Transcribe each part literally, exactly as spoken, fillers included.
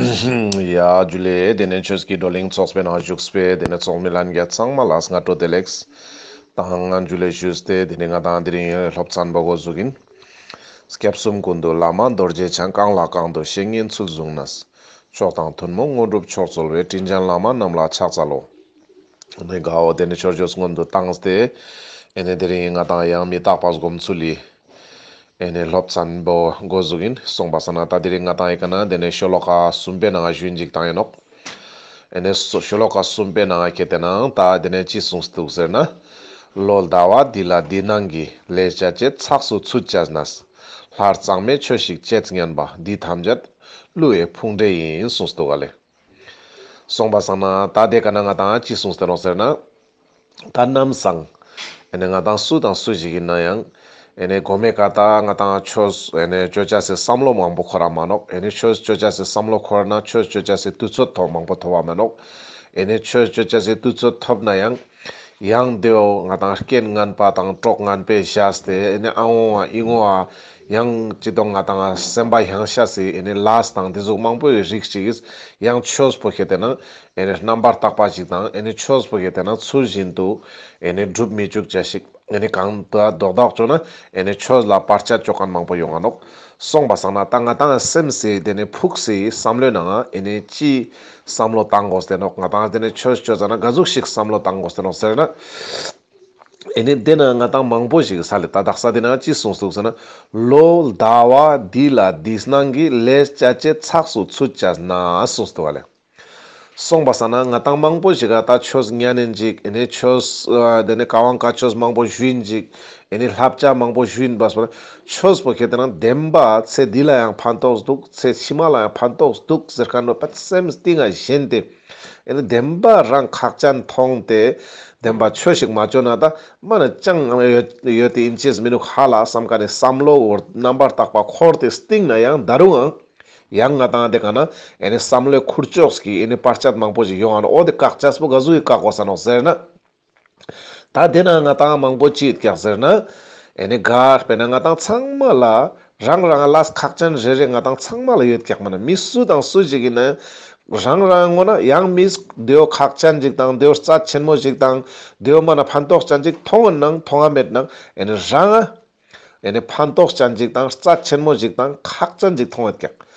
ཡ་ཇུ་ལེ། དེ་ནས་ཆོས་ཀྱི་བགྲོ་གླེང་ཚོགས་པའི་ནང་བཞུགས་པའི་དེ་ནས་ཚོགས་མི་ལྷན་རྒྱས་ཚང་མ་ལ་སྔ་དྲོ་བདེ་ལེགས་དང་ཇུ་ལེ་ཞུས་ཏེ། དེ་ནས་ང་དང་དེ་རིང་སློབ་ཚན་པོ་འགོ་འཛུགས་ཡིན། སྐྱབས་གསུམ་ཀུན་འདུས་བླ་མ་རྡོ་རྗེ་འཆང་། གང་ལ་གང་འདུལ་བཤེས་གཉེན་ཚུལ་བཟུང་ནས། མཆོག་དང་ཐུན་མོང་དངོས་གྲུབ་མཆོག་སྩོལ་བའི། དྲིན་ཅན་བླ་མ་རྣམས་ལ་ཕྱག་འཚལ་ལོ། ནས་གའོ་དེ་ནས་ཆོས་བརྗོད་སྔོན་དུ་བཏང་སྟེ། ཨེ་ནས་དེ་རིང་ང་དང་ཡང་མི་རྟག་པ་སྒོམ་ཚུལ་ལི་ཨེ་ནས་སློབ་ཚན་པོ་འགོ་འཛུགས་ཡིན། སོང་པ་སང་ན་ད་དེ་རིང་ང་དང་ཨེ་ཀ་ན་དེ་ནས་ཤོ་ལོ་ཀ་གསུམ་པའི་ནང་ཞུན་ཅིག་བཏང་ཡིན་ནོག། ཨེ་ནས་ཤོ་ལོ་ཀ་གསུམ་པའི་ནང་ཁེ་ཏེ་ན་ད་དེ་ནས་ཅི་གསུངས་འདུག་ཟེར་ན། ལོ་ཟླ་བ་འདི་ལ་འདི་སྣང་གི། ལས་བྱ་བྱེད་ཚགས་སུ་ཚུད་བྱས་ནས། ལྷར་གཙང་མའི་ཆོས་ཤིག་བྱེད་སྙམ་པ། འདི་ཐམས་ཅད་བསླུ་བའི་ཕུང་འདྲེ་ཡིན། གསུངས་འདུག་ག་ལེ། སོང་པ་སང་ན་ད་དེ་ཀ་ན་ང་དང་ཅི་གསུངས་ཏེ་ནོག་ཟེར་ན། ད་ནམ་སང་ཨེ་ནས་ང་དང་སུ་དང་སུ་ཞིག་ཡིན་ན་ཡང་ཨེ་ནས་གོ་མའི་ཀ་ད་ང་དང་ཆོས་ཨེ་ནས་ཅོ་ཅེས་སི་བསམ་བློ་མང་པོ་འཁོར་ར་མ་ནོག། ཨེ་ནས་ཆོས་ཅོ་ཅེས་སི་བསམ་བློ་འཁོར་ན་ཆོས་ཅོ་ཅེས་སི་དུས་ཚོད་ཐོབ་མང་པོ་ཐོབ་བ་མ་ནོག། ཨེ་ནས་ཆོས་ཅོ་ཅེས་སི་དུས་ཚོད་ཐོབ་ན་ཡང་ཡང་དེའོ་ང་དང་རྐྱེན་ངན་པ་དང་གྲོགས་ངན་པས་བཞག་སྟེ་ཨེ་ནས་ཨ་འོ་ཨི་ངོ་ཨ་ཡང་ཅི་དང་ང་དང་སེམས་པ་ཡང་ཤ་སི་ཨེ་ནས་ལས་དང་དེ་ཟུག་མང་པོའི་རིགས་ཅིག་ཡང་ཆོས་པོ་ཁེ་ཏེ་ན་ཨེ་ནས་རྣམ་པར་དག་པ་ཞིག་དང་ཨེ་ནས་ཆོས་པོ་ཁེ་ཏེ་ན་ཚུལ་བཞིན་དུ་ཨེ་ནས་སྒྲུབ་མི་བཅུག་ཅེས་ཤིག། ཨེ་ནས་གང་ལྟར་རྡོག་རྡོག་ཅོ་ན་ཨེ་ནས་ཆོས་ལ་བར་ཆད་ཅོ་མཁན་མང་པོ་ཡོང་ང་ནོག། སོང་པ་སང་ན་ད་ང་དང་སེམས་སི་དེ་ནས་ཕུགས་སི་བསམ་བློའི་ནང་ཨེ་ནས་ཅི་བསམ་བློ་བཏང་དགོས་ཏེ་ནོག། ང་དང་དེ་ནས་ཆོས་ཅོ་ཙ་ན་ག་ཟུག་ཞིག་བསམ་བློ་བཏང་དགོས་ཏེ་ནོག་ཟེར་ན། ཨེ་ནས་དེ་ན་ང་དང་མང་པོ་ཞིག་ས་ལེ་ད་དག་ས་དེ་ན་ཅི་གསུངས་འདུག་ཟེར་ན། ལོ་ཟླ་བ་འདི་ལ་འདི་སྣང་གི། ལས་བྱ་བྱེད་ཚགས་སུ་ཚུད་བྱས་ན། གསུངས་འདུག་ག་ལེ། སོང་པ་སང་ན་ང་དང་མང་པོ་ཞིག་ག་ད་ཆོས་ཉན་ནེན་ཅིག། ཨེ་ནས་ཆོས་ཨ་དེ་ནས་བཀའ་དབང་བཀའ་ཆོས་མང་པོ་ཞུ་ཡིན་ཅིག། ཨེ་ནས་བསླབ་བྱ་མང་པོ་ཞུ་ཡིན་པ་སོང་ན་ཆོས་པོ་ཁེ་ཏེ་ན་བདེན་པ་ཚེ་འདི་ལ་ཡང་ཕན་ཐོགས་འདུག། ཚེ་ཕྱི་མ་ལ་ཡང་ཕན་ཐོགས་འདུག་ཟེར་མཁན་ནོ་པ་སེམས་གཏིང་ང་ཞེན་ཏེ། ཨེ་ནས་བདེན་པ་རང་ཁག་ཅན་མཐོང་སྟེ་བདེན་པ་ཆོས་ཤིག་མ་ཅོ་ན་ད་མ་ན་ཅང་ཡོད་ཡོད་དེ་ཨིན་ཅེས་མི་ནུག་ཧ་ལ་བསམ་མཁན་ནི་བསམ་བློ་འོ་རྣམ་པར་དག་པ་འཁོར་ཏེ་སྟིང་ན་ཡང་ད་རུང་ཡང་ཡང་ང་དང་དེ་ཀ་ན་ཨེ་ནས་བསམ་བློའི་ཁུར་ལྕོགས་ཀྱི་ཨེ་ནས་བར་ཆད་མང་པོ་ཞིག་ཡོང་ང་ནོག། འོ་དེ་བཀག་ཅེས་པོ་ག་ཟུག་གི་བཀག་དགོས་ས་ནོག་ཟེར་ན། ད་དེ་ན་ང་དང་མང་པོ་ཅི་ཡོད་ཀྱག་ཟེར་ན། ཨེ་ནས་ག་དཔེར་ན་ང་དང་ཚང་མ་ལ་རང་རང་ལས་ཁག་ཅན་རེ་རེ་ང་དང་ཚང་མ་ལ་ཡོད་ཀྱག། མ་ན་མི་སུ་དང་སུ་ཞིག་ཡིན་ན་རང་རང་ངོ་ན་ཡང་མི་དེའོ་ཁག་ཅན་ཅིག་དང་དེའོ་རྩ་ཆེན་མོ་ཞིག་དང་དེའོ་མ་ན་ཕན་ཐོགས་ཅན་ཅིག་མཐོང་ངན་ནང་མཐོང་ང་མེད་ནང་ཨེ་ནས་རང་ཨེ་ནས་ཕན་ཐོགས་ཅན་ཅིག་དང་རྩ་ཆེན་མོ་ཞིག་དང་ཁག་ཅན་ཅིག་མཐོང་ཡོད་ཀྱག།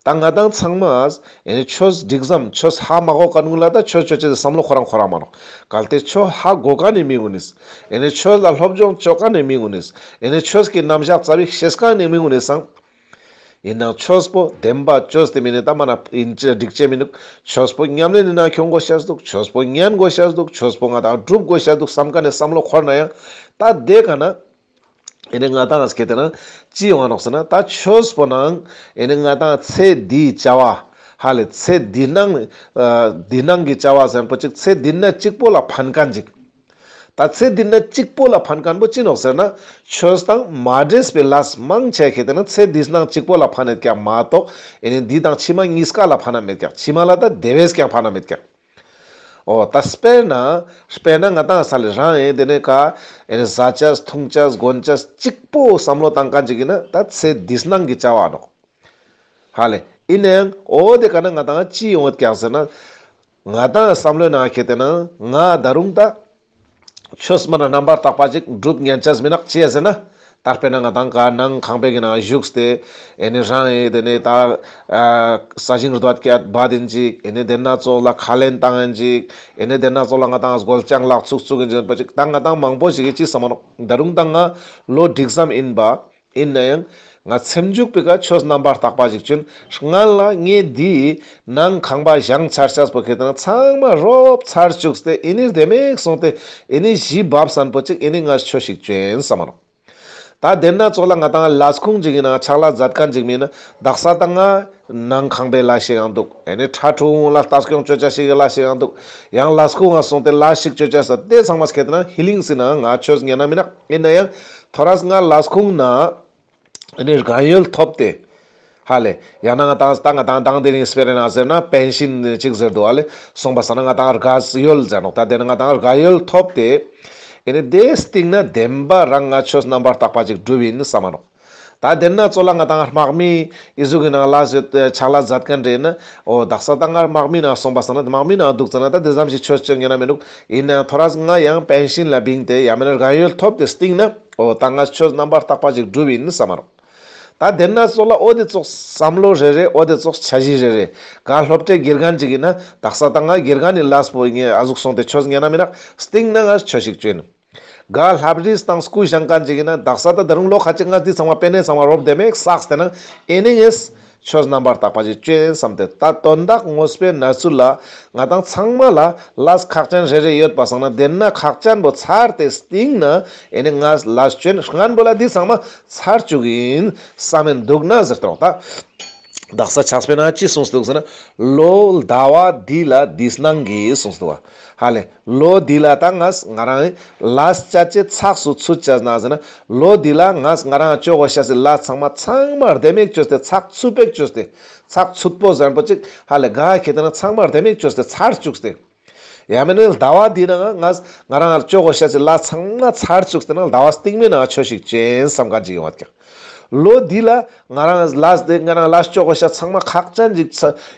ད་ང་དང་ཚང་མ་ཨེ་ནས་ཆོས་འགྲིག་ཙམ་ཆོས་ཧ་མ་གོ་མཁན་ཀུན་ལ་ད་ཆོས་ཅོ་ཅེས་བསམ་བློ་འཁོར་རང་འཁོར་རང་མ་ནོག། གལ་ཏེ་ཆོས་ཧ་གོ་མཁན་ནི་མི་ཀུན་ནིས་ཨེ་ནས་ཆོས་ལ་སློབ་སྦྱོང་ཅོ་མཁན་ནི་མི་ཀུན་ནིས་ཨེ་ནས་ཆོས་ཀྱི་རྣམ་གཞག་རྩ་བའི་ཤེས་མཁན་ནི་མི་ཀུན་ནིས་སང་ཡིན་ནའང་ཆོས་པོ་བདེན་པ་ཅོས་ཏེ་མེན་ན་ད་མ་ན་ཡིན་ཅེས་འགྲིག་ཅེས་མི་ནུག། ཆོས་པོ་ཉམས་ལེན་ནི་ནང་ཁྱོང་དགོས་ཤེས་འདུག། ཆོས་པོ་ཉན་དགོས་ཤེས་འདུག། ཆོས་པོ་ང་དང་སྒྲུབ་དགོས་ཤེས་འདུག་བསམ་མཁན་ནི་བསམ་བློ་འཁོར་ན་ཡང་ད་དེ་ཀ་ན་ཨེ་ནས་ང་དང་ཨ་སྐད་དེ་ན་ཅི་ཡོང་ང་ནོག་ཟེར་ན། ད་ཆོས་པོ་ནང་ཨེ་ནས་ང་དང་ཚེ་འདིའི་བྱ་བ་ཧ་ལེ་ཚེ་འདི་ནང་ཨ་འདི་ནང་གི་བྱ་བ་ཟེར་པོ་ཅིག་ཚེ་འདི་ན་གཅིག་པོ་ལ་ཕན་མཁན་ཅིག། ད་ཚེ་འདི་ན་གཅིག་པོ་ལ་ཕན་མཁན་པོ་ཅི་ནོག་ཟེར་ན། ཆོས་དང་མ་འདྲེས་པའི་ལས་མང་ཆེ་ཁེ་ཏེ་ན་ཚེ་འདི་ནང་གཅིག་པོ་ལ་ཕན་ཡོད་ཀྱག་མ་གཏོགས་ཨེ་ནས་འདི་དང་ཕྱི་མ་གཉིས་ཀ་ལ་ཕན་ན་མེད་ཀྱག། ཕྱི་མ་ལ་ད་དེ་བས་ཀྱང་ཕན་ན་མེད་ཀྱག། འོ་ད་དཔེར་ན་དཔེར་ན་ང་དང་ས་ལེ་རང་ཨེ་དེ་ནས་ཀ་ཨེ་ནས་ཟ་ཅེས་འཐུང་ཅེས་གོན་ཅེས་གཅིག་པོ་བསམ་བློ་བཏང་མཁན་ཅིག་ཡིན་ན་ད་ཚེ་འདི་སྣང་གི་བྱ་བ་ནོག། ཧ་ལེ། ཡིན་ནའང་འོ་དེ་ཀ་ན་ང་དང་ཅི་ཡོང་ཡོད་ཀྱག་ཟེར་ན། ང་དང་བསམ་བློའི་ནང་ཁེ་ཏེ་ན་ང་ད་རུང་ད་ཆོས་མ་ན་རྣམ་པར་དག་པ་ཅིག་སྒྲུབ་ཉན་ཅེས་མི་ནག་ཅི་ཡ་ཟེར་ན། ད་དཔེར་ན་ང་དང་ཀ་ནང་ཁང་པའི་གི་ནང་བཞུགས་ཏེ་ཨེ་ནས་རང་ཨེ་དེ་ནས་ད་ཨ་ས་ཞིང་རྡོ་ཀྱད་འབད་དེན་ཅིག། ཨེ་ནས་དེ་ན་ཙོགས་ལ་ཁ་ལེན་བཏང་ཡིན་ཅིག། ཨེ་ནས་དེ་ན་ཙོགས་ལ་ང་དང་སྒོ་ལྕང་ལག་ཚུགས་ཚུགས་ཡིན་ཅིག་པ་ཅིག། ད་ང་དང་མང་པོ་ཞིག་གི་ཅི་བསམ་མ་ནོག། ད་རུང་ད་ང་ལོ་འགྲིག་ཙམ་ཡིན་པ། ཡིན་ནའང་ང་སེམས་འཇུག་པའི་ཀ་ཆོས་རྣམ་པར་དག་པ་ཞིག་ཅོ་ཡིན། སྔན་ལ་ངས་འདི་ནང་ཁང་པ་བཞེངས་ཚར་ཅེས་པོ་ཁེ་ཏེ་ན་ཚང་མ་རོབ་ཚར་བཅུག་སྟེ་ཨེ་ནི་བདེ་མོ་སོང་སྟེ་ཨེ་ནི་གཞི་བབས་ཟན་པོ་ཅིག་ཨེ་ནི་ང་ཆོས་ཤིག་ཅོ་ཡིན་བསམ་མ་ནོག། ད་དེ་ན་ཙོགས་ལ་ང་དང་ལས་ཁུངས་ཅིག་གི་ནང་ཕྱག་ལས་མཛད་མཁན་ཅིག་མིན་ན་དག་ས་ད་ང་ནང་ཁང་པའི་ལས་ཤིག་ཡང་འདུག། ཨེ་ནི་ཕྲུ་གུ་ལ་ལྟ་སྐྱོང་ཅོ་ཅེས་ཤིག་གི་ལས་ཤིག་ཡང་འདུག། ཡང་ལས་ཁུངས་ང་སོང་སྟེ་ལས་ཤིག་ཅོ་ཅེས་ས་དེ་ཚང་མ་ཁེ་ཏེ་ན་ཧི་ལིང་སི་ནང་ང་ཆོས་ཉན་ན་མིན་ན། ཡིན་ནའང་ཐོ་རས་ང་ལས་ཁུངས་ནང་ཨེ་ནི་རྒན་ཡོལ་ཐོབ་སྟེ། ཧ་ལེ། ཡང་ན་ང་དང་ད་ང་དང་དང་དེ་རིང་སྤེར་ན་ཟེར་ན་པེན་ཤིན་ཅིག་ཟེར་འདུག་ཨ་ལེ། སོང་པ་སང་ན་ང་དང་རྒན་ཡོལ་ཟེར་ནོག། ད་དེ་ན་ང་དང་རྒན་ཡོལ་ཐོབ་སྟེ། ཨེ་ནི་དེ་སྟིང་ན་བདེན་པ་རང་ང་ཆོས་རྣམ་པར་དག་པ་ཅིག་སྒྲུབ་ཡིན་བསམ་མ་ནོག། ད་དེ་ན་ཙོགས་ལ་ང་ཏང་ངི་དམག་མི་འི་ཟུག་གི་ནང་ལ་ཕྱག་ལས་མཛད་མཁན་རེ་ན། འོ་དག་ས་ད་ང་དམག་མི་ནང་སོང་པ་སང་ན་དམག་མི་ནང་འདུག་ཙ་ན་ད་དེ་ཙམ་ཞིག་ཆོས་ཅོ་ཉན་ན་མི་འདུག། ཡིན་ནའང་ཐོ་རས་ང་ཡང་པེན་ཤིན་ལ་བིངས་ཏེ་ཡང་མེན་ན་རྒན་ཡོལ་ཐོབ་སྟེ་སྟིང་ན། འོ་ད་ང་ཆོས་རྣམ་པར་དག་པ་ཞིག་སྒྲུབ་ཡིན་བསམ་མ་རོགས། ད་དེ་ན་ཙོགས་ལ་འོ་དེ་ཙོགས་བསམ་བློ་རེ་རེ། འོ་དེ་ཙོགས་འཆར་གཞི་རེ་རེ། ག་སློབ་གྲྭའི་དགེ་རྒན་ཅིག་ཡིན་ན་དག་ས་ད་ང་དགེ་རྒན་ནི་ལས་པོ་ཨ་ཟུག་སོང་སྟེ་ཆོས་ཉན་ན་མི་ནོག། སྟིང་ན་ང་ཆོས་ཤིག་ཅོ་ཡིན། ག་ལྷ་བྲིས་དང་སྐུ་བཞེངས་མཁན་ཅིག་ཡིན་ན་དག་ས་ད་ད་རུང་ལོ་ཁ་ཅིག་ང་འདི་ཚང་མ་པེ་ནེ་ཚང་མ་རོབ་དེ་མེད་བསགས་ཏེ་ན་ཨེ་ནི་ངས་ཆོས་རྣམ་པར་དག་པ་ཞིག་ཅོ་ཡིན་བསམ་སྟེ། ད་དོན་དག་དངོས་པོའི་གནས་ཚུལ་ལ་ང་ཏང་ཚང་མ་ལ་ལས་ཁག་ཅན་རེ་རེ་ཡོད་པ་སང་ན་དེ་ན་ཁག་ཅན་པོ་ཚར་ཏེ་སྟིང་ན་ཨེ་ནི་ང་ལས་ཅོ་ཡིན། སྔན་པོ་ལ་འདི་ཚང་མ་ཚར་བཅུག་ཡིན་བསམ་མེན་འདུག་ན་ཟེར་ཏོག་ད། དག་ས་ཕྱག་དཔེ་ན་ཅི་གསུངས་འདུག་ཟེར་ན། ལོ་ཟླ་བ་འདི་ལ་འདི་སྣང་གི་གསུངས་འདུག་བ། ཧ་ལེ། ལོ་འདི་ལ་ད་ངས་ང་རང་ལས་བྱ་ཅེས་ཚགས་སུ་ཚུད་ཅེས་ན་ཟེར་ན། ལོ་འདི་ལ་ངས་ང་རང་ཅོ་དགོས་ཤེས་སི་ལས་ཚང་མ་ཚང་མ་རྡེ་མོ་ཅོས་ཏེ་ཚགས་ཚུད་པོ་ཅོས་ཏེ། ཚགས་ཚུད་པོ་ཟེར་མཁན་པོ་ཅིག་ཧ་ལེ་ག་ཁེ་ཏེ་ན་ཚང་མ་རྡེ་མོ་ཅོས་ཏེ་ཚར་བཅུག་སྟེ། ཡང་མེན་ན་ཟླ་བ་འདི་ནང་ང་ང་རང་ཅོ་དགོས་ཤེས་སི་ལས་ཚང་མ་ཚར་བཅུག་སྟེ་ན་ཟླ་བ་སྟིང་མའི་ནང་ཆོས་ཤིག་ཅོ་ཡིན་བསམ་མཁན་ཅིག་ཡོང་བ་ཀྱག། ལོ་འདི་ལ་ང་རང་ལས་དེ་ང་རང་ལས་ཅོ་དགོས་ཤེས་ཚང་མ་ཁག་ཅན་ཅིག་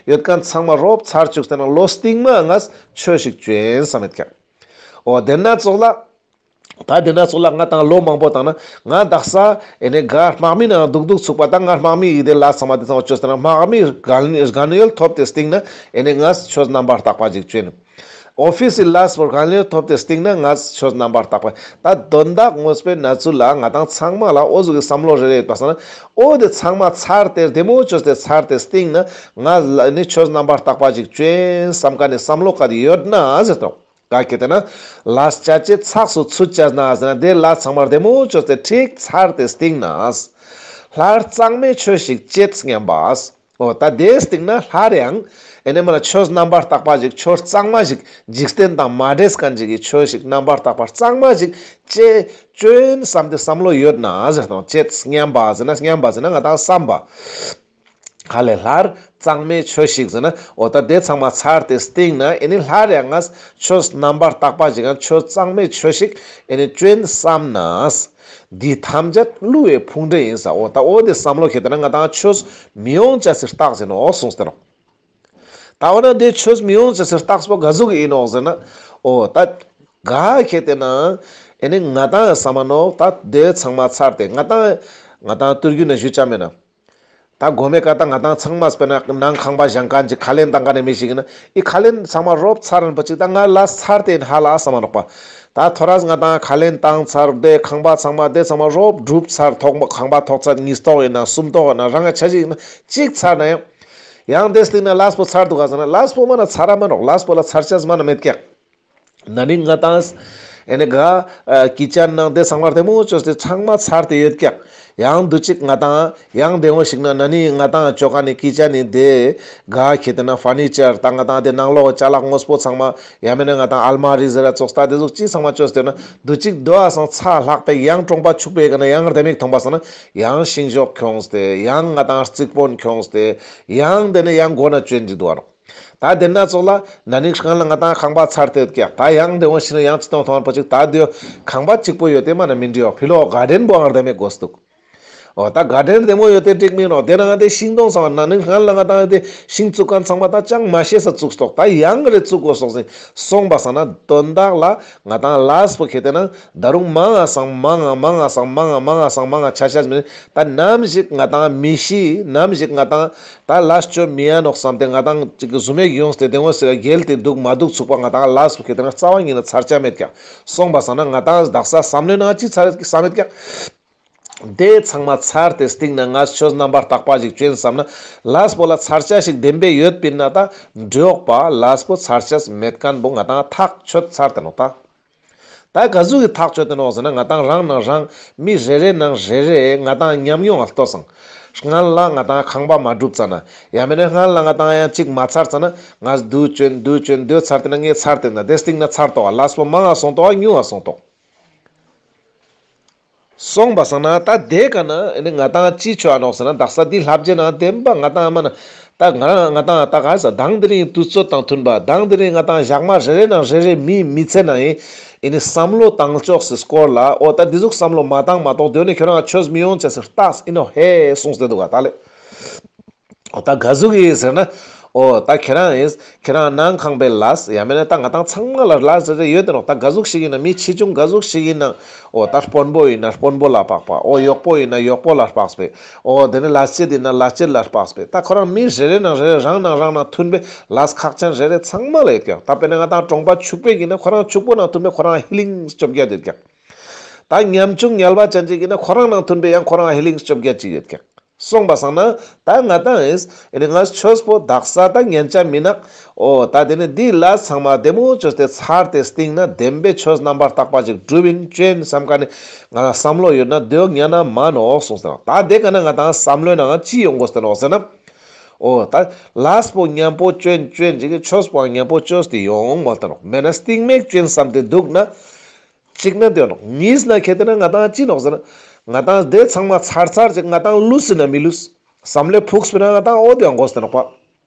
ཡོད་མཁན་ཚང་མ་རོབ་ཚར་བཅུག་སྟེ་ན་ལོ་སྟིང་མ་ང་ཆོས་ཤིག་ཅོ་ཡིན་བསམ་ཡོད་ཀྱག། འོ་དེ་ན་ཙོགས་ལ། ད་དེ་ན་ཙོགས་ལ་ང་ཏང་ལོ་མང་པོ་བཏང་ན་ང་དག་ས་ཨེ་ནི་ག་དམག་མི་ནང་འདུག་འདུག་ཚུགས་པ་ད་ང་དམག་མི་ཡི་དེ་ལས་ཚང་མ་དེ་ཚང་མ་ཅོས་ཏེ་ན་དམག་མི་རྒན་རྒན་ཡོལ་ཐོབ་སྟེ་སྟིང་ན་ཨེ་ནི་ང་ཆོས་རྣམ་པར་དག་པ་ཅིག་ཅོ་ཡིན། ཨོ་ཕིས་སི་ལས་པོ་རྒན་ཡོལ་ཐོབ་སྟེ་སྟིང་ན་ང་ཆོས་རྣམ་པར་དག་པ། ད་དོན་དག་དངོས་པོའི་གནས་ཚུལ་ལ་ང་ཏང་ཚང་མ་ལ་འོ་ཟུག་གི་བསམ་བློ་རེ་རེ་ཡོད་པ་སང་ན་འོ་དེ་ཚང་མ་ཚར་ཏེ་རྡེ་མོ་ཅོས་ཏེ་ཚར་ཏེ་སྟིང་ན་ང་ལ་ནི་ཆོས་རྣམ་པར་དག་པ་ཅིག་ཅོ་ཡིན་བསམ་མཁན་ནི་བསམ་བློ་ག་དེ་ཡོད་ན་ཟེར་ཏོག། ག་ཁེ་ཏེ་ན་ལས་བྱ་ཅེས་ཚགས་སུ་ཚུད་ཅེས་ན་ཟེར་ན་དེ་ལས་ཚང་མ་རྡེ་མོ་ཅོས་ཏེ་ཁྲིག་ཚར་ཏེ་སྟིང་ན། སླར་གཙང་མའི་ཆོས་ཤིག་ཅེས་སྙམ་པ། འོ་ད་དེའི་སྟིང་ན་སླར་ཡང་ཨེ་ནི་མ་ན་ཆོས་རྣམ་པར་དག་པ་ཞིག་ཆོས་གཙང་མ་ཞིག་འཇིག་རྟེན་དང་མ་འདྲེས་མཁན་ཞིག་གི་ཆོས་ཤིག་རྣམ་པར་དག་པ་གཙང་མ་ཞིག་ཅོ་ཅོ་ཡིན་བསམ་སྟེ་བསམ་བློ་ཡོད་ན་ཟེར་ཏོག། ཅེས་སྙམ་པ་ཟེར་ན་སྙམ་པ་ཟེར་ན་ང་ཏང་བསམ་པ། ཧ་ལེ་སླར་གཙང་མའི་ཆོས་ཤིག་ཟེར་ན་འོ་ད་དེ་ཚང་མ་ཚར་ཏེ་སྟིང་ན་ཨེ་ནི་སླར་ཡང་ང་ཆོས་རྣམ་པར་དག་པ་ཞིག་ཡང་ཆོས་གཙང་མའི་ཆོས་ཤིག་ཨེ་ནི་ཅོ་ཡིན་བསམ་ན། འདི་ཐམས་ཅད་བསླུ་བའི་ཕུང་འདྲེ་ཡིན་ས། འོ་ད་འོ་དེ་བསམ་བློ་ཁེ་ཏེ་ན་ང་ཏང་ཆོས་མི་ཡོང་ཅེས་སི་རྟགས་ཡིན་ནོག་གསུངས་ཏེ་ནོག། ད་འོ་ན་དེ་ཆོས་མི་ཡོང་ཅེས་སི་རྟགས་པོ་ག་ཟུག་ཡིན་ནོག་ཟེར་ན། འོ་ད་ག་ཁེ་ཏེ་ན་ཨེ་ནི་ང་ཏང་བསམ་མ་ནོག། ད་དེ་ཚང་མ་ཚར་ཏེ་ང་ཏང་ང་ཏང་ཏུར་གུ་ན་ཞུ་ཅ་མེད་ན། ད་གོ་མེ་ཀ་ད་ང་ཏང་ཚང་མ་དཔེར་ན་ནང་ཁང་པ་བཞེངས་མཁན་ཅིག་ཁ་ལེན་བཏང་མཁན་ནི་མི་ཞིག་ཡིན་ན་ཨི་ཁ་ལེན་ཚང་མ་རོབ་ཚར་རན་པ་ཅིག་ད་ང་ལས་ཚར་ཏེ་ཡིན་ཧ་ལ་བསམ་མ་ནོག་པ། ད་ཐོ་རས་ང་ཏང་ཁ་ལེན་བཏང་ཚར་དེ་ཁང་པ་ཚང་མ་དེ་ཚང་མ་རོབ་གྲུབ་ཚར། ཐོག་མ་ཁང་པ་ཐོག་ཚད་གཉིས་ཐོག་ཡིན་ན་གསུམ་ཐོག་ཡིན་ན་རང་ང་ཆ་ཞིག་ཡིན་ན་ཅིག་ཚར་ན་ཡང་། ཡང་དེ་སྟིང་ན་ལས་པོ་ཚར་འདུག་ག་ཟེར་ན་ལས་པོ་མ་ན་ཚར་ར་མ་ནོག། ལས་པོ་ལ་ཚར་ཅེས་མ་ན་མེད་ཀྱག། ན་ནིང་ང་ཏང་ཨེ་ནི་ག་ཀི་ཅན་ནང་དེ་ཚང་མ་རྡེ་མོ་ཅོས་ཏེ་ཚང་མ་ཚར་ཏེ་ཡོད་ཀྱག། ཡང་དུ་ཅིག་ང་ཏང་ཡང་དེ་འོ་ཞིག་ན་ན་ནིང་ང་ཏང་ཅོ་མཁན་ནི་ཀི་ཅན་ནི་དེ་ག་ཁེ་ཏེ་ན་ཕར་ནི་ཅར་ད་ང་ཏང་དེ་ནང་ལོགས་ཅ་ལག་དངོས་པོ་ཚང་མ་ཡང་མེན་ན་ང་ཏང་ཨལ་མ་རི་ཟེར་ར་ཙོགས་ད་དེ་ཟུག་ཅི་ཚང་མ་ཅོས་ཏེ་ན་དུ་ཅིག་དོ་ཨ་སང་ཚ་ལྷག་པའི་ཡང་གྲོང་པ་ཕྱུག་པའི་ག་ན་ཡང་རྡེ་མོ་ཞིག་མཐོང་པ་སང་ན་ཡང་ཤིང་ཤོག་ཁྱོངས་ཏེ་ཡང་ང་ཏང་རྩིག་པོན་ཁྱོངས་ཏེ་ཡང་དེ་ནས་ཡང་སྒོ་ན་ཅོ་ཡིན་ཅིག་འདུག་ཨ་རོག། ད་དེ་ན་ཙོགས་ལ་ན་ནིང་སྔན་ལ་ང་ཏང་ཁང་པ་ཚར་ཏེ་ཡོད་ཀྱག། ད་ཡང་དེ་འོ་ཞིག་ན་ཡང་ཅི་གཏོང་ཐོང་པ་ཅིག་ད་དེ་ཁང་པ་གཅིག་པོ་ཡོད་དེ་མ་ན་མི་འགྲིག་ཡོག། ཕི་ལོགས་ག་ཌེན་པོ་ཨང་རྡེ་མོ་དགོས་འདུག། འོ་ད་ག་ཌེན་རྡེ་མོ་ཡོད་དེ་འགྲིག་མིན་ནོག། དེ་ན་ང་དེ་ཤིང་སྡོང་ཚང་མ་ན་ནིང་སྔན་ལ་ང་ཏང་དེ་ཤིང་བཙུགས་མཁན་ཚང་མ་ད་ཅང་མ་ཤེས་ས་བཙུགས་ཏོག། ད་ཡང་རེ་བཙུགས་དགོས་སོག་ཟིན་སོང་པ་སང་ན་དོན་དག་ལ་ང་ཏང་ལས་པོ་ཁེ་ཏེ་ན་ད་རུང་མང་ང་སང་མང་ང་མང་ང་སང་མང་ང་མང་ང་སང་མང་ང་ཆ་ཤས་མིན། ད་ནམ་ཞིག་ང་ཏང་མི་ཤི་ནམ་ཞིག་ང་ཏང་ད་ལས་ཅོ་མི་ཡ་ནོག་བསམ་སྟེ་ང་ཏང་ཅིག་གི་ཟུ་མེག་ཡོངས་ཏེ་དེ་འོ་ཟེར་རྒྱལ་ཏེ་འདུག་མ་འདུག་ཚུགས་པ་ང་ཏང་ལས་པོ་ཁེ་ཏེ་ན་རྩ་བ་ཉིད་ན་ཚར་ཆ་མེད་ཀྱག། སོང་པ་སང་ན་ང་ཏང་དག་ས་བསམ་བློའི་ནང་ཅི་ཚར་བསམ་མེད་ཀྱག། དེ་ཚང་མ་ཚར་ཏེ་སྟིང་ན་ང་ཆོས་རྣམ་པར་དག་པ་ཞིག་ཅོ་ཡིན་བསམ་ན་ལས་པོ་ལ་ཚར་ཆ་ཞིག་བདེན་པའི་ཡོད་པིན་ན་ད་འགྲིག་ཡོག་པ་ལས་པོ་ཚར་ཆ་མེད་མཁན་པོ་ང་ཏང་ཐག་ཆོད་ཚར་ཏེ་ནོག་ད། ད་ག་ཟུག་གི་ཐག་ཆོད་དེ་ནོག་ཟེར་ན་ང་ཏང་རང་ནང་རང་མི་རེ་རེ་ནང་རེ་རེ་ང་ཏང་ཉམས་མྱོང་ང་ལྟོས་སང་། སྔན་ལ་ང་ཏང་ཁང་པ་མ་གྲུབ་ཙ་ན་ཡང་མེན་ན་སྔན་ལ་ང་ཏང་ཡང་ཅིག་མ་ཚར་ཙ་ན་ང་དུ་ཅོན་དུ་ཅོན་དུ་ཚར་ཏེ་ན་ངས་ཚར་ཏེ་ན་དེ་སྟིང་ན་ཚར་ཏོག་ལས་པོ་མང་ང་སོང་ཏོག་ཉུང་ང་སོང་ཏོག། སོང་པ་སང་ན་ད་དེ་ཀ་ན་ཨེ་ནི་ང་ཏང་ཅི་ཆོ་ཨ་ནོག་ཟེར་ན་དག་ས་འདི་ལྷབ་ཇེ་ནང་བདེན་པ་ང་ཏང་མ་ན་ ད་ང་རང་ང་ཏང་ད་ག་ས་དང་དེ་རིང་དུས་ཚོད་དང་མཐུན་པ་དང་དེ་རིང་ང་ཏང་ཞག་མ་རེ་རེ་ནང་རེ་རེ་མི་མི་ཚེ་ནང་ཨེ་ནི་བསམ་བློ་བཏང་ཕྱོགས་སི་སྐོར་ལ་འོ་ད་འདི་ཟུག་བསམ་བློ་མ་བཏང་མ་གཏོགས་དེ་ནི་ཁྱོད་རང་ཆོས་མི་ཡོང་ཅེས་སི་རྟགས་ཨིན་ནོག་ཧེ་གསུངས་ཏེ་འདུག་ག་ད་ལེ། འོ་ད་ག་ཟུག་ཨིན་ཟེར་ན། འོ་ད་ཁྱེད་རང་ཨིན་ཁྱེད་རང་ནང་ཁང་པའི་ལས་ཡང་མེད་ན་ད་ང་ཏང་ཚང་མ་ལ་ལས་རེ་རེ་ཡོད་དེ་ནོག་ད་ག་ཟུག་ཞིག་ཨིན་ན་མི་ཆེ་ཆུང་ག་ཟུག་ཞིག་ཨིན་ན། འོ་ད་དཔོན་པོ་ཨིན་ན་དཔོན་པོ་ལ་དཔག་པ། འོ་གཡོག་པོ་ཨིན་ན་གཡོག་པོ་ལ་དཔག་པའི། འོ་དེ་ནི་ལས་བྱེད་ཨིན་ན་ལས་བྱེད་ལ་དཔག་པའི། ད་ཁོ་རང་མི་རེ་རེ་ནང་རེ་རེ་རང་ནང་རང་ནང་མཐུན་པའི་ལས་ཁག་ཅན་རེ་རེ་ཚང་མ་ལ་ཡོད་ཀྱག་ད་དཔེར་ན་ང་ཏང་གྲོང་པ་ཕྱུག་པོ་ཨིན་ན་ཁོ་རང་ཕྱུག་པོ་ནང་མཐུན་པའི་ཁོ་རང་ཧི་ལིང་བཅོ་བརྒྱད་ཡོད་ཀྱག་ད་ཉམ་ཆུང་ངལ་བ་ཅན་ཅིག་ཨིན་ན་ཁོ་རང་ནང་མཐུན་པའི་ཡང་ཁོ་རང་ཧི་ལིང་བཅོ་བརྒྱད་ཅིག་ཡོད་ཀྱག་སོང་པ་སང་ན་ད་ང་ཏང་ཨིན་ཨེ་ནི་ང་ཆོས་པོ་དག་ས་ད་ཉན་ཆ་མི་ནག་འོ་ད་དེ་ནི་འདི་ལ་ཚང་མ་བདེ་མོ་བཅོས་ཏེ་ཚར་ཏེ་སྟིང་ན་བདེན་པའི་ཆོས་རྣམ་པར་དག་པ་ཅིག་སྒྲུབ་ཨིན་བཅོ་ཨིན་བསམ་ཁན་ནི་ང་བསམ་བློ་ཡོད་ན་དེའོ་ཉན་ན་མ་ནོག་གསུངས་ཏེ་ནོག་ད་དེ་ཀ་ན་ང་ཏང་བསམ་བློའི་ནང་ཅི་ཡོང་དགོས་ཏེ་ནོག་ཟེར་ན། འོ་ད་ལས་པོ་མཉམ་པོ་བཅོ་ཨིན་བཅོ་ཨིན་ཅིག་གི་ཆོས་པོ་མཉམ་པོ་བཅོས་ཏེ་ཡོང་མོལ་ཏེ་ནོག་མེད་ན་སྟིང་མེད་བཅོ་ཨིན་བསམ་སྟེ་འདུག་ན། གཅིག་ན་དེ་ནོག་གཉིས་ན་ཁེ་ཏེ་ན་ང་ཏང་ཅི་ནོག་ཟེར་ན། ང་ཏང་དེ་ཚང་མ་ཚར་ཚར་ཅིག་ང་ཏང་ལུས་སི་ན་མི་ལུས། བསམ་བློ་ཕུགས་པའི་ན་ང་ཏང་འོ་དེ་ཡང་དགོས་ཏེ་ནོག་པ།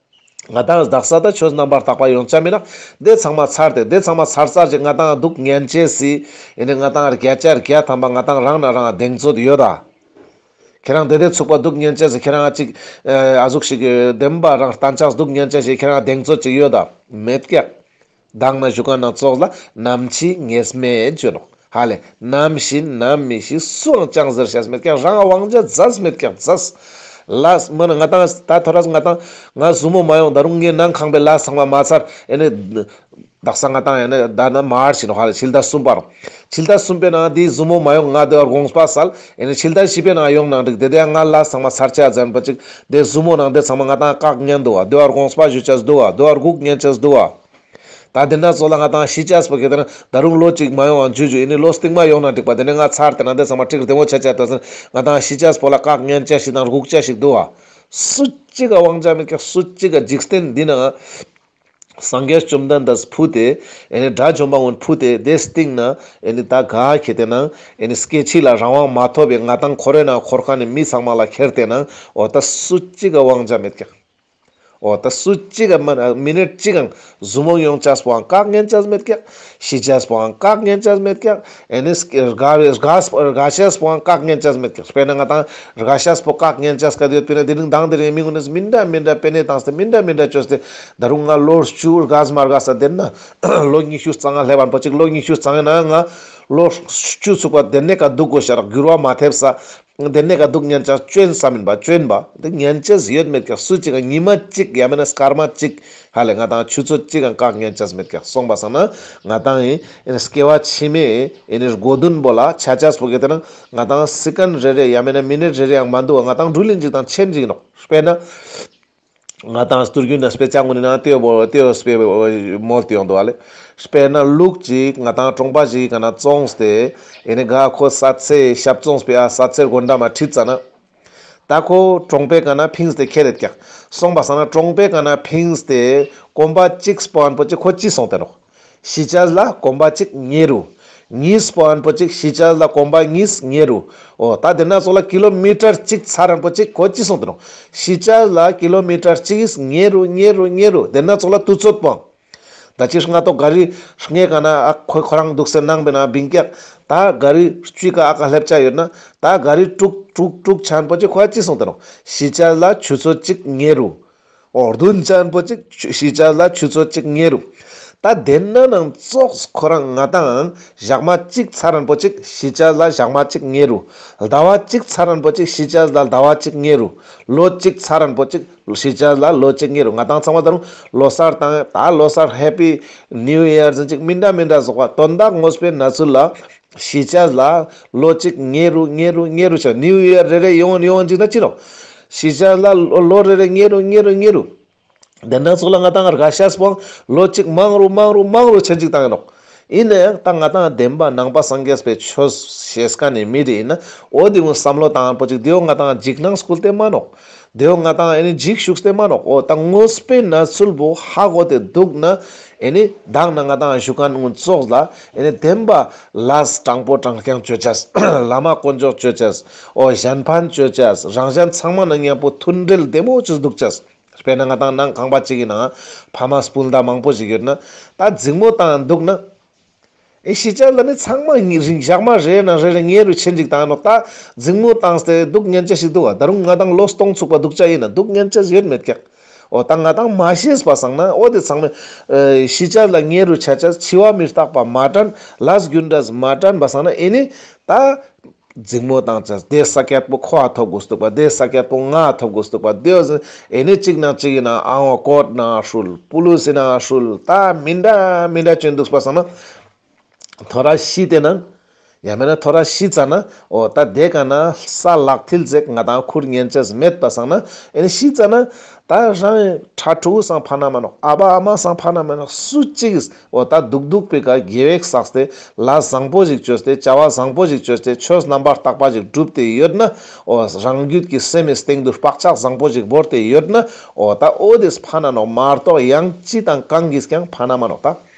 ང་ཏང་དག་ས་ད་ཆོས་རྣམ་པར་དག་པ་ཡོང་ཆ་མི་ན། དེ་ཚང་མ་ཚར་ཏེ་དེ་ཚང་མ་ཚར་ཚར་ཅིག་ང་ཏང་འདུག་ཉན་ཅེས་སི། ཨེ་ནི་ང་ཏང་བརྒྱ་ཆ་བརྒྱ་ཐམ་པ་ང་ཏང་རང་ན་རང་གདེང་ཚོད་ཡོད་ད། ཁྱེད་རང་དེ་དེ་ཚུགས་པ་འདུག་ཉན་ཅེས་སི་ཁྱེད་རང་ཅིག་ཨ་ཟུག་ཞིག་བདེན་པ་རང་བརྟན་ཆགས་འདུག་ཉན་ཅེས་སི་ཁྱེད་རང་གདེང་ཚོད་ཅིག་ཡོད་ད། མེད་ཀྱག་མདང་ན་ཞུ་ཁན་ནང་ཙོགས་ལ་ནམ་འཆི་ངེས་མེད་བརྗོད་ནོག་ཧ་ལེ། ནམ་ཤི་ནམ་མི་ཤི་སུའང་ཅང་ཟེར་ཤེས་མེད་ཀྱག་རང་དབང་ཆ་ཛས་མེད་ཀྱག་ཛས། ལས་མ་ན་ང་ཏང་ད་ཐོ་རས་ང་ཏང་ང་ཟུ་མོ་མ་ཡོང་ད་རུང་ངའི་ནང་ཁང་པའི་ལས་ཚང་མ་མ་ཚར་ཨེ་ནི། དག་ས་ང་ཏང་ཡང་ན་ད་ན་མར་ཕྱིན་ནོག་ཧ་ལེ་ཕྱི་ཟླ་གསུམ་པར། ཕྱི་ཟླ་གསུམ་པའི་ནང་དེ་ཟུ་མོ་མ་ཡོང་ང་དེ་བར་དགོངས་པ་སལ་ཨེ་ནི་ཕྱི་ཟླ་བཞི་པའི་ནང་ཡོང་ནང་འགྲིག་དེ་དེ་ཡང་ང་ལས་ཚང་མ་ཚར་ཆ་ཛན་པ་ཅིག་དེ་ཟུ་མོ་ནང་དེ་ཚང་མ་ང་ཏང་བཀག་ཉན་འདུག་བ། དེ་བར་དགོངས་པ་ཞུ་ཆ་འདུག་བ། དེ་བར་སྒུག་ཉན་ཆ་འདུག་བ། ད་དེ་ན་ཙོགས་ལ་ང་ཏང་ཤི་ཆས་པོ་ཁེ་ཏེ་ན་ད་རུང་ལོ་གཅིག་མ་ཡོང་བ་འཇུ་འཇུ་ཨེ་ནི་ལོ་སྟིང་མ་ཡོང་ན་འགྲིག་པ་དེ་ནི་ང་ཚར་ཏེ་ན་དེ་ཚང་མ་ཁྲིག་བདེ་མོ་ཆ་ཆ་ད་ང་ཏང་ཤི་ཆས་པོ་ལ་བཀག་ཉན་ཆ་ཞིག་དང་སྒུག་ཆ་ཞིག་འདུག་བ། སུ་གཅིག་ག་དབང་ཆ་མེད་ཀྱག་སུ་གཅིག་ག་འཇིག་རྟེན་འདི་ན་སངས་རྒྱས་བཅོམ་ལྡན་འདས་ཕུད་དེ་ཨེ་ནི་དགྲ་བཅོམ་པ་ཀུན་ཕུད་དེ་དེ་སྟིང་ན་ཨེ་ནི་ད་ག་ཁེ་ཏེ་ན་ཨེ་ནི་སྐྱེ་འཆི་ལ་རང་དབང་མ་ཐོབ་པའི་ང་ཏང་འཁོར་བའི་ནང་འཁོར་ཁན་ནི་མི་ཚང་མ་ལ་ཁྱེར་ཏེ་ན་འོ་ད་སུ་གཅིག་ག་དབང་ཆ་མེད་ཀྱག་འོ་ད་སུ་གཅིག་ག་མ་མི་ནིཊ་གཅིག་གང་ཟུ་མོ་ཡོང་ཆས་པོའང་བཀག་ཉན་ཆས་མེད་ཀྱག་ཤི་ཆས་པོའང་བཀག་ཉན་ཆས་མེད་ཀྱག་ཨེ་ནི་དགའ་བའི་དགའ་དགའ་ཆས་པོའང་བཀག་ཉན་ཆས་མེད་ཀྱག་དཔེར་ན་ང་ཏང་དགའ་ཆས་པོ་བཀག་ཉན་ཆས་ག་དེ་ཡོད་པིན་ན་དེ་རིང་དང་དེ་རིང་མི་ཀུན་ནི་མི་འདྲ་མི་འདྲ་པེ་ནེ་བཏང་སྟེ་མི་འདྲ་མི་འདྲ་བཅོས་ཏེ་ད་རུང་ང་ལོ་བཅུ་དགའ་མ་དགའ་ས་དེ་ན་ལོ་ཉི་ཤུ་རྩ་ལྔ་སླེབས་པ་པོ་ཅིག་ལོ་ཉི་ཤུ་རྩ་ལྔ་ན་ང་ལོ་བཅུ་ཚུགས་པ་དེ་ནེ་ཀ་འདུག་དགོས་ཤ་རག་འགྱུར་བ་མ་ཐེབས་ས། དེ་ནེ་ཀ་འདུག་ཉན་ཆ་བཅོ་ཨིན་བསམ་ཨིན་པ་བཅོ་ཨིན་པ། དེ་ཉན་ཆ་ཡོད་མེད་ཀྱག་སུ་གཅིག་ག་ཉི་མ་གཅིག་ཡང་མེད་ན་སྐར་མ་གཅིག་ཧ་ལེ་ང་ཏང་ཆུ་ཚོད་གཅིག་གང་བཀག་ཉན་ཆ་མེད་ཀྱག་སོང་པ་སང་ན་ང་ཏང་ཨེ་ནི་སྐྱེ་བ་ཕྱི་མའི་ཨེ་ནི་སྒོ་དུན་པོ་ལ་ཆ་ཆས་པོ་གེ་དེ་ན་ང་ཏང་སི་ཀན་རེ་རེ་ཡང་མེད་ན་མི་ནིཊ་རེ་རེ་ཡང་མ་འདུག་བ། ང་ཏང་འགྲུལ་ལིན་ཅིག་དང་ཆེན་ཅིག་ནོག་དཔེར་ན། ང་ཏང་སྟུར་རྒྱུན་ན་སྤེ་ཆ་ངུན་ནི་ནང་ཏེ་བོ་ཏེ་བོ་སྤེ་མོལ་ཏེ་ཡོང་དུག་ཨ་ལེ། སྤེར་ན་ལུག་ཅིག་ང་ཏང་གྲོང་པ་ཞིག་ག་ན་བཙོངས་ཏེ་ཨེ་ནི་ག་ཁོ་ས་ཚེ་ཞབས་བཙོངས་པེ་ཨ་ས་ཚེ་དགོན་འདྲ་མ་ཁྲིད་ཙ་ན། ད་ཁོ་གྲོང་པའི་ཀ་ན་ཕིངས་ཏེ་ཁྱེར་རེད་ཀྱག་སོང་པ་སང་ན་གྲོང་པའི་ཀ་ན་ཕིངས་ཏེ་གོམ་པ་གཅིག་སྤོ་ཨན་པོ་ཅིག་ཁོ་ཅི་སོང་ཏེ་ནོག་ཤི་ཆས་ལ་གོམ་པ་གཅིག་ཉེ་རུ། གཉིས་སྤོ་ཨན་པོ་ཅིག་ཤི་ཆས་ལ་གོམ་པ་གཉིས་ཉེ་རུ། འོ་ད་དེ་ན་ཙོགས་ལ་ཀི་ལོ་མི་ཊར་གཅིག་ཚར་ཨན་པོ་ཅིག་ཁོ་ཅི་སོང་ཏེ་ནོག་ཤི་ཆས་ལ་ཀི་ལོ་མི་ཊར་གཅིག་ཉེ་རུ་ཉེ་རུ་ཉེ་རུ་དེ་ན་ཙོགས་ལ་དུས་ཚོད་པོ། ད་ཅི་སྔ་ཏོག་ག་རི་སྔའི་ཀ་ན་ཨ་ཁོ་ཁོ་རང་དུག་སེ་ནང་པེ་ན་བིང་ཀྱག་ད་ག་རི་གཅིག་ག་ཨ་ཀ་ལེབ་ཆ་ཡོད་ན་ད་ག་རི་དྲུག་དྲུག་དྲུག་ཆ་ཨན་པོ་ཅིག་ཁོ་ཅི་སོང་ཏེ་ནོག་ཤི་ཆས་ལ་ཆུ་ཚོད་གཅིག་ཉེ་རུ། འོ་བདུན་ཆ་ཨན་པོ་ཅིག་ཤི་ཆས་ལ་ཆུ་ཚོད་གཅིག་ཉེ་རུ། ད་དེ་ན་ནང་ཙོགས་ཁོ་རང་ང་ཏང་ཞག་མ་གཅིག་ཚར་ཨན་པོ་ཅིག་ཤི་ཆས་ལ་ཞག་མ་གཅིག་ཉེ་རུ། ཟླ་བ་གཅིག་ཚར་ཨན་པོ་ཅིག་ཤི་ཆས་ལ་ཟླ་བ་གཅིག་ཉེ་རུ། ལོ་གཅིག་ཚར་ཨན་པོ་ཅིག་ཤི་ཆས་ལ་ལོ་གཅིག་ཉེ་རུ། ང་ཏང་ཚང་མ་ད་རུང་ལོ་གསར་དང་ད་ལོ་གསར་ཧེ་པི་ནིའུ་ཡར་ཟེར་ཅིག་མི་འདྲ་མི་འདྲ་ཟོག་པ་དོན་དག་དངོས་པོའི་གནས་ཚུལ་ལ། ཤི་ཆས་ལ་ལོ་གཅིག་ཉེ་རུ་ཉེ་རུ་ཉེ་རུ་ཆ་ནིའུ་ཡར་རེ་རེ་ཡོང་ཡོང་ཅིག་ད་ཅི་ནོག་ཤི་ཆས་ལ་ལོ་རེ་རེ་ཉེ་རུ་ཉེ་རུ་ཉེ་རུ། དེ་ན་ཙོགས་ལ་ང་ཏང་རྒ་ཤས་པོ་ལོ་གཅིག་མང་རུ་མང་རུ་མང་རུ་ཆེན་ཅིག་བཏང་ཡིན་ནོག་ཨིན་ན་ཡང་ད་ང་ཏང་བདེན་པ་ནང་པ་སངས་རྒྱས་པའི་ཆོས་ཤེས་ཁན་ནི་མི་རེ་ཨིན་ན་འོ་དེ་ཀུན་བསམ་བློ་བཏང་ཨན་པོ་ཅིག་དེའོ་ང་ཏང་འཇིགས་སྣང་སྐུལ་ཏེ་མ་ནོག་དེའོ་ང་ཏང་ཨེ་ནི་འཇིགས་ཞུགས་ཏེ་མ་ནོག་འོ་ད་དངོས་པོའི་གནས་ཚུལ་བོ་ཧ་གོ་སྟེ་དུག་ན་ཨེ་ནི་དག་ན་ང་ཏང་ཞུ་ཁན་ཀུན་ཙོགས་ལ་ཨེ་ནི་བདེན་པ་ལས་དྲང་པོ་དྲང་རྐྱང་ཅོ་ཅེས། བླ་མ་དཀོན་མཆོག་ཅོ་ཅེས། འོ་གཞན་ཕན་ཅོ་ཅེས། རང་གཞན་ཚང་མ་ན་མཉམ་པོ་མཐུན་འབྲེལ་བདེ་མོ་ཅོས་དུག་ཅེས། དཔེར་ན་ང་དང་ནང་ཁང་པ་ཅིག་གི་ནང་ཕ་མ་སྤུན་ཟླ་མང་པོ་ཞིག་ཡོད་ན་ད་འཛིང་མོ་བཏང་འདུག་ན། ཨེ་ཤི་ཆ་ལ་ནི་ཚང་མ་ཉི་རིང་ཞག་མ་རེ་ན་རེ་རེ་ཉེ་རུ་ཆེན་ཅིག་བཏང་ནོག་ད་འཛིང་མོ་བཏང་སྟེ་འདུག་ཉན་ཆ་ཞིག་འདུག་བ། ད་རུང་ང་དང་ལོ་སྟོང་ཚུགས་པ་འདུག་ཆ་ཡིན་ན་འདུག་ཉན་ཆ་ཡོད་མེད་ཀྱག་འོ་ད་ང་དང་མ་ཤེས་པ་སང་ན་འོ་དེ་ཚང་མས་ཨེ་ཤི་ཆ་ལ་ཉེ་རུ་ཆ་ཆ་འཆི་བ་མི་རྟག་པ་མ་དྲན། ལས་རྒྱུ་འབྲས་མ་དྲན་པ་སང་ན་ཨེ་ནི་ད་འཛིང་མོ་བཏང་ཆ་དེ་ས་ཀྱད་པོ་ཁོ་ཨ་ཐོབ་དགོས་འདུག་པ། དེ་ས་ཀྱད་པོ་ང་ཨ་ཐོབ་དགོས་འདུག་པ། དེ་ཨེ་ནི་གཅིག་ནང་གཅིག་ཡིན་ན་ཨ་བ་ཀོར་ནང་ཧྲུལ། པུ་ལིས་ནང་ཧྲུལ། ད་མི་འདྲ་མི་འདྲ་ཅན་འདུག་པ་སང་ན་ཐོ་ར་ཤི་དེ་ན་ཡང་མེད་ན་ཐོ་ར་ཤི་ཙ་ན་འོ་ད་དེ་ག་ན་ས་ལག་མཐིལ་ཟེག་ང་དང་ཁུར་ཉན་ཆ་མེད་པ་སང་ན་ཨེ་ནི་ཤི་ཙ་ན་ད་རང་ཕྲུ་གུ་སང་ཕ་ན་མ་ནོག་ཨ་བ་ཨ་མ་སང་ཕ་ན་མ་ནོག་སུ་གཅིག་གིས་འོ་ད་སྡུག་སྡུག་པའི་ཀ་དགེ་བ་བསགས་ཏེ་ལས་བཟང་པོ་ཞིག་བཅོས་ཏེ་བྱ་བ་བཟང་པོ་ཞིག་བཅོས་ཏེ་ཆོས་རྣམ་པར་དག་པ་ཞིག་བསྒྲུབས་ཏེ་ཡོད་ན། འོ་རང་རྒྱུད་ཀྱི་སེམས་སྟེང་དུ་བག་ཆགས་བཟང་པོ་ཞིག་བོར་ཏེ་ཡོད་ན། འོ་ད་འོ་དེས་ཕ་ན་ནོག་མ་གཏོགས་ཡང་ཅི་དང་གང་གིས་ཀྱང་ཕ་ན་མ་ནོག་ད།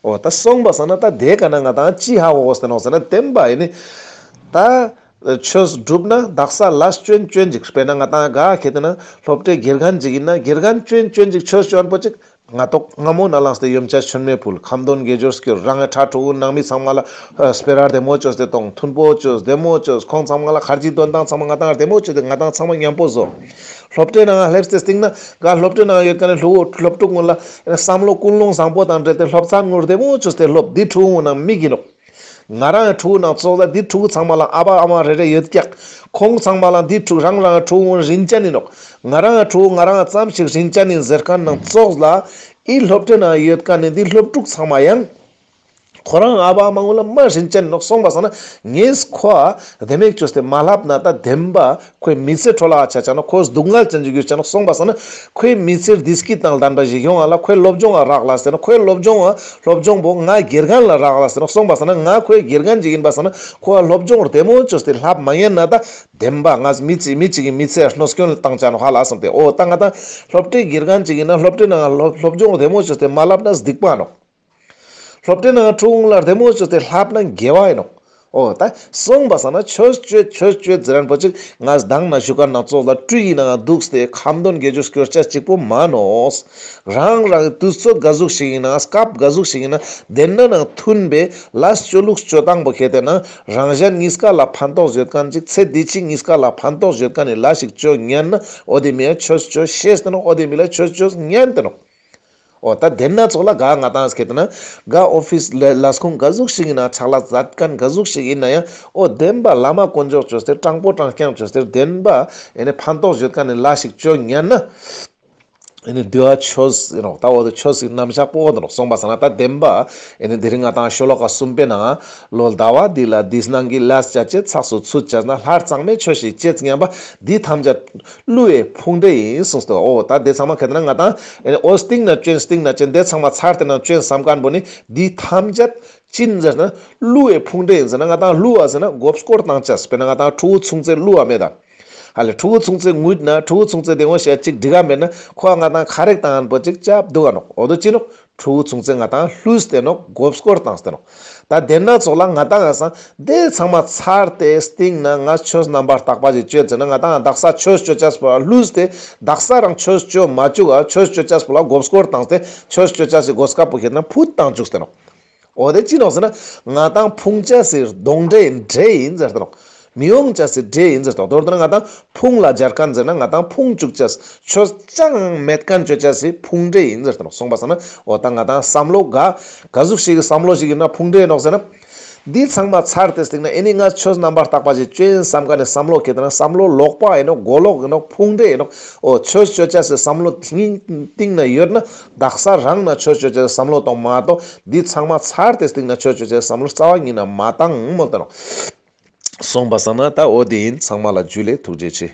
འོ་ད་སོང་པ་སང་ན་ད་དེ་ག་ན་ང་དང་ཅི་ཧ་གོ་དགོས་ཏེ་ནོག་ཟེར་ན་བདེན་པ་ཨེ་ནི་ད་ཆོས་སྒྲུབ་ན་དག་ས་ལས་ཅོན་ཅོན་ཅིག་དཔེར་ན་ང་དང་ག་ཁེ་ཏེ་ན་སློབ་གྲྭའི་དགེ་རྒན་ཅིག་ཡིན་ན་དགེ་རྒན་ཅོན་ཅོན་ཅིག་ཆོས་ཅོན་པོ་ཅིག་ང་ཏོག་སྔ་མོ་ན་ལངས་ཏེ་ཡོན་ཆབ་མཆོད་མེ་ཕུལ། ཁ་འདོན་དགེ་སྦྱོར་སྐྱོར། རང་གི་ཕྲུ་གུ་ནང་མི་ཚང་མ་ལ་ཨ་སྤེ་ར་བདེ་མོ་བཅོས་ཏེ་གཏོང་། མཐུན་པོ་བཅོས། བདེ་མོ་བཅོས། ཁོང་ཚང་མ་ལ་ཁར་ཇི་དོན་ཏང་ཚང་མ་ང་དང་བདེ་མོ་བཅོས་ཏེ་ང་དང་ཚང་མ་མཉམ་པོ་བཟོ། སློབ་གྲྭའི་ནང་སླེབས་ཏེ་སྟིང་ན་ག་སློབ་གྲྭའི་ནང་ཡོད་མཁན་ནི་སློབ་ཕྲུག་ངོ་ལ་བསམ་བློ་ཀུན་སློང་བཟང་པོ་དང་འབྲེལ་ཏེ་སློབ་ཚན་ངོ་བདེ་མོ་བཅོས་ཏེ་སློབ། འདི་ཕྲུ་གུ་ངོ་ནང་མི་གི་ནོག་ང་རང་ཕྲུ་གུ་ནང་ཙོགས་ལ་འདི་ཕྲུ་གུ་ཚང་མ་ལ་ཨ་བ་ཨ་མ་རེ་རེ་ཡོད་ཀྱག་ཁོང་ཚང་མ་ལ་འདི་ཕྲུ་གུ་རང་རང་ཕྲུ་གུ་ངོ་རིན་ཅན་ཡིན་ནོག་ང་རང་ཕྲུ་གུ་ང་རང་ཙམ་ཞིག་རིན་ཅན་ཡིན་ཟེར་མཁན་ནང་ཙོགས་ལ་ཨི་སློབ་གྲྭའི་ནང་ཡོད་མཁན་ནི་འདི་སློབ་ཕྲུག་ཚང་མ་ཡང་ཁོ་རང་ཨ་བ་ཨ་མ་ངོ་ལ་མ་རིན་ཅན་ཡིན་ནོག་སོང་པ་སང་ན་ངས་ཁོ་ཨ་བདེ་མོ་བཅོས་ཏེ་མ་ལབ་ན་ད་བདེན་པ་ཁོའི་མི་ཚེ་འཕྲོ་བརླག་ཆ་ཆ་ནོག་ཁོ་སྡུག་བསྔལ་ཅན་ཅིག་གྱུར་ཆ་ནོག་སོང་པ་སང་ན་ཁོའི་མི་ཚེ་བདེ་སྐྱིད་དང་ལྡན་པ་ཞིག་ཡོང་བ་ལ་ཁོའི་སློབ་སྦྱོང་ང་རག་ལས་ཏེ་ནོག་ཁོའི་སློབ་སྦྱོང་ང་སློབ་སྦྱོང་པོ་ང་དགེ་རྒན་ལ་རག་ལས་ཏེ་ནོག་སོང་པ་སང་ན་ང་ཁོའི་དགེ་རྒན་ཅིག་ཡིན་པ་སང་ན་ཁོ་ཨ་སློབ་སྦྱོང་བདེ་མོ་བཅོས་ཏེ་ལབ་མ་ཉན་ན་ད་བདེན་པ་ང་མི་ཚེ་མི་གཅིག་གི་མི་ཚེ་གནོད་སྐྱོན་ལ་བཏང་ཆ་ནོག་ཧ་ལ་སོང་སྟེ། འོ་ད་ང་ད་སློབ་གྲྭའི་དགེ་རྒན་ཅིག་ཡིན་ན་སློབ་གྲྭའི་ནང་སློབ་སློབ་སྦྱོང་བདེ་མོ་བཅོས་ཏེ་མ་ལབ་ན་སྡིག་པ་ནོག་སློབ་གྲྭའི་ནང་ཕྲུ་གུ་ལ་བདེ་མོ་བཅོས་ཏེ་ལབ་ན་དགེ་བ་ཡིན་ནོག་འོ་ད་སོང་པ་སང་ན་ཆོས་བཅོས་ཆོས་བཅོས་ཟེར་མཁན་པོ་ཅིག་ང་དང་ན་ཞུ་མཁན་ནང་ཙོགས་ལ་སྤྲུལ་ཡིན་ནའང་འདུག་སྟེ་ཁ་འདོན་དགེ་སྦྱོར་སྐྱོར་ཆ་གཅིག་པོ་མ་ནོག་རང་རང་དུས་ཚོད་ག་ཟུག་ཞིག་ཡིན་ན་སྐབས་ག་ཟུག་ཞིག་ཡིན་ན་དེ་ན་ནང་མཐུན་པའི་ལས་བཅོ་ལུགས་བཅོ་སྟངས་པོ་ཁེ་ཏེ་ན་རང་གཞན་གཉིས་ཀ་ལ་ཕན་ཐོགས་ཡོད་མཁན་ཅིག་ཚེ་འདི་ཕྱི་གཉིས་ཀ་ལ་ཕན་ཐོགས་ཡོད་མཁན་ནི་ལས་ཤིག་བཅོ་ཉན་ན་འོ་དེ་མི་ཡ་ཆོས་བཅོ་ཤེས་ཏེ་ནོག་འོ་དེ་མི་ལ་ཆོས་བཅོ་ཉན་ཏེ་ནོག་འོ་ད་དེ་ན་ཙོགས་ལ་ག་ང་དང་སྐད་དེ་ན་ག་ཨོ་ཕིས་ལ་ལས་ཁུངས་ག་ཟུག་ཞིག་ཡིན་ན་ཕྱག་ལས་མཛད་མཁན་ག་ཟུག་ཞིག་ཡིན་ན་ཡང་འོ་བདེན་པ་བླ་མ་དཀོན་མཆོག་བཅོས་ཏེ་དྲང་པོ་དྲང་རྐྱང་བཅོས་ཏེ་བདེན་པ་ཨེ་ནི་ཕན་ཐོགས་ཡོད་མཁན་ནི་ལས་ཤིག་བཅོ་ཉན་ན་ཨེ་ནི་འདི་བ་ཆོས་ཡིན་ནོག་ད་འོ་དེ་ཆོས་ཀྱི་རྣམ་གཞག་པོ་འོ་དེ་ནོག་སོང་པ་སང་ན་ད་བདེན་པ་ཨེ་ནི་དེ་རིང་ང་དང་ཤོ་ལོ་ཀ་གསུམ་པའི་ནང་ལོ་ཟླ་བ་འདི་ལ་འདི་སྣང་གི་ལས་བྱ་བྱེད་ཚགས་སུ་ཚུད་བྱས་ན་སླར་གཙང་མའི་ཆོས་ཤིག་བྱེད་སྙམ་པ་འདི་ཐམས་ཅད་བསླུ་བའི་ཕུང་འདྲེ་ཡིན་གསུངས་ཏེ། འོ་ད་དེ་ཚང་མ་ཁེ་ཏེ་ན་ང་དང་ཨེ་ནི་འོ་སྟིང་ན་བཅོན་སྟིང་ན་བཅོན་དེ་ཚང་མ་ཚར་ཏེ་ན་བཅོན་བསམ་མཁན་པོ་ནི་འདི་ཐམས་ཅད་ཅི་ཡིན་ཟེར་ན་བསླུ་བའི་ཕུང་འདྲེ་ཡིན་ཟེར་ན་ང་དང་བསླུ་བ་ཟེར་ན་མགོ་སྐོར་བཏང་ཅེས། དཔེར་ན་ང་དང་ཕྲུ་གུ་ཆུང་ཙེ་བསླུ་བ་མེད་ད། ཧ་ལེ་ཕྲུ་གུ་ཆུང་ཙེ་ངུས་ན་ཕྲུ་གུ་ཆུང་ཙེ་དེ་ངོ་ཤེས་ཅིག་འགྲིག་ག་མེད་ན་ཁོ་ང་དང་ཁ་རེག་བཏང་ཡན་པོ་ཅིག་ཅབ་འདུག་ག་ནོག་འོ་དོ་ཅི་ནོག་ཕྲུ་གུ་ཆུང་ཙེ་ང་དང་བསླུས་ཏེ་ནོག་མགོ་སྐོར་བཏང་སྟེ་ནོག་ད་དེ་ན་ཙོགས་ལ་ང་དང་ང་སང་དེ་ཚང་མ་ཚར་ཏེ་སྟིང་ན་ང་ཆོས་རྣམ་པར་དག་པ་ཞིག་བཅོས་ཟེར་ན་ང་དང་དག་ས་ཆོས་བཅོ་ཅེས་པོ་ལ་བསླུས་ཏེ་དག་ས་རང་ཆོས་བཅོ་མ་བཅུག་ག་ཆོས་བཅོ་ཅེས་པོ་ལ་མགོ་སྐོར་བཏང་སྟེ་ཆོས་བཅོ་ཅེས་སི་གོ་སྐབས་པོ་ཁེ་ཏེ་ན་ཕུད་བཏང་བཅུག་སྟེ་ནོག་འོ་དེ་ཅི་ནོག་ཟེར་ན་ང་དང་ཕུང་ཅེས་སི་གདོན་འདྲེ་ཡིན་འདྲེ་ཡིན་ཟེར་ཏེ་ནོག་མི་ཡོང་ཅེས་སི་འདྲེ་ཡིན་ཟེར་ཏེ་ནོག་མདོར་བསྡུ་ན་ང་དང་ཕུང་ལ་སྦྱར་མཁན་ཟེར་ན་ང་དང་ཕུང་བཅུག་ཅེས་ཆོས་ཅང་མེད་མཁན་བཅོ་ཅེས་སི་ཕུང་འདྲེ་ཡིན་ཟེར་ཏེ་ནོག་སོང་པ་སང་ན་འོ་ད་ང་དང་བསམ་བློ་ག་ག་ཟུག་ཞིག་གི་བསམ་བློ་ཞིག་ཡིན་ན་ཕུང་འདྲེ་ཡིན་ནོག་ཟེར་ན། འདི་ཚང་མ་ཚར་ཏེ་སྟིང་ན་ཨེ་ནི་ང་ཆོས་རྣམ་པར་དག་པ་ཞིག་བཅོ་ཡིན་བསམ་མཁན་ནི་བསམ་བློ་ཁེ་ཏེ་ན་བསམ་བློ་ལོག་པ་ཡིན་ནོག་མགོ་ལོག་ཡིན་ནོག་ཕུང་འདྲེ་ཡིན་ནོག་འོ་ཆོས་བཅོ་ཅེས་སི་བསམ་བློ་སྟིང་ན་ཡོད་ན་དག་ས་རང་ན་ཆོས་བཅོ་ཅེས་སི་བསམ་བློ་གཏོང་མ་གཏོགས་འདི་ཚང་མ་ཚར་ཏེ་སྟིང་ན་ཆོས་བཅོ་ཅེས་སི་བསམ་བློ་རྩ་བ་ཉིད་ན་མ་བཏང་མོལ་ཏེ་ནོག་སོང་པ་སང་ན་ད་འོ་དེ་ཡིན། ཚང་མ་ལ་ཇུ་ལེ། ཐུགས་རྗེ་ཆེ།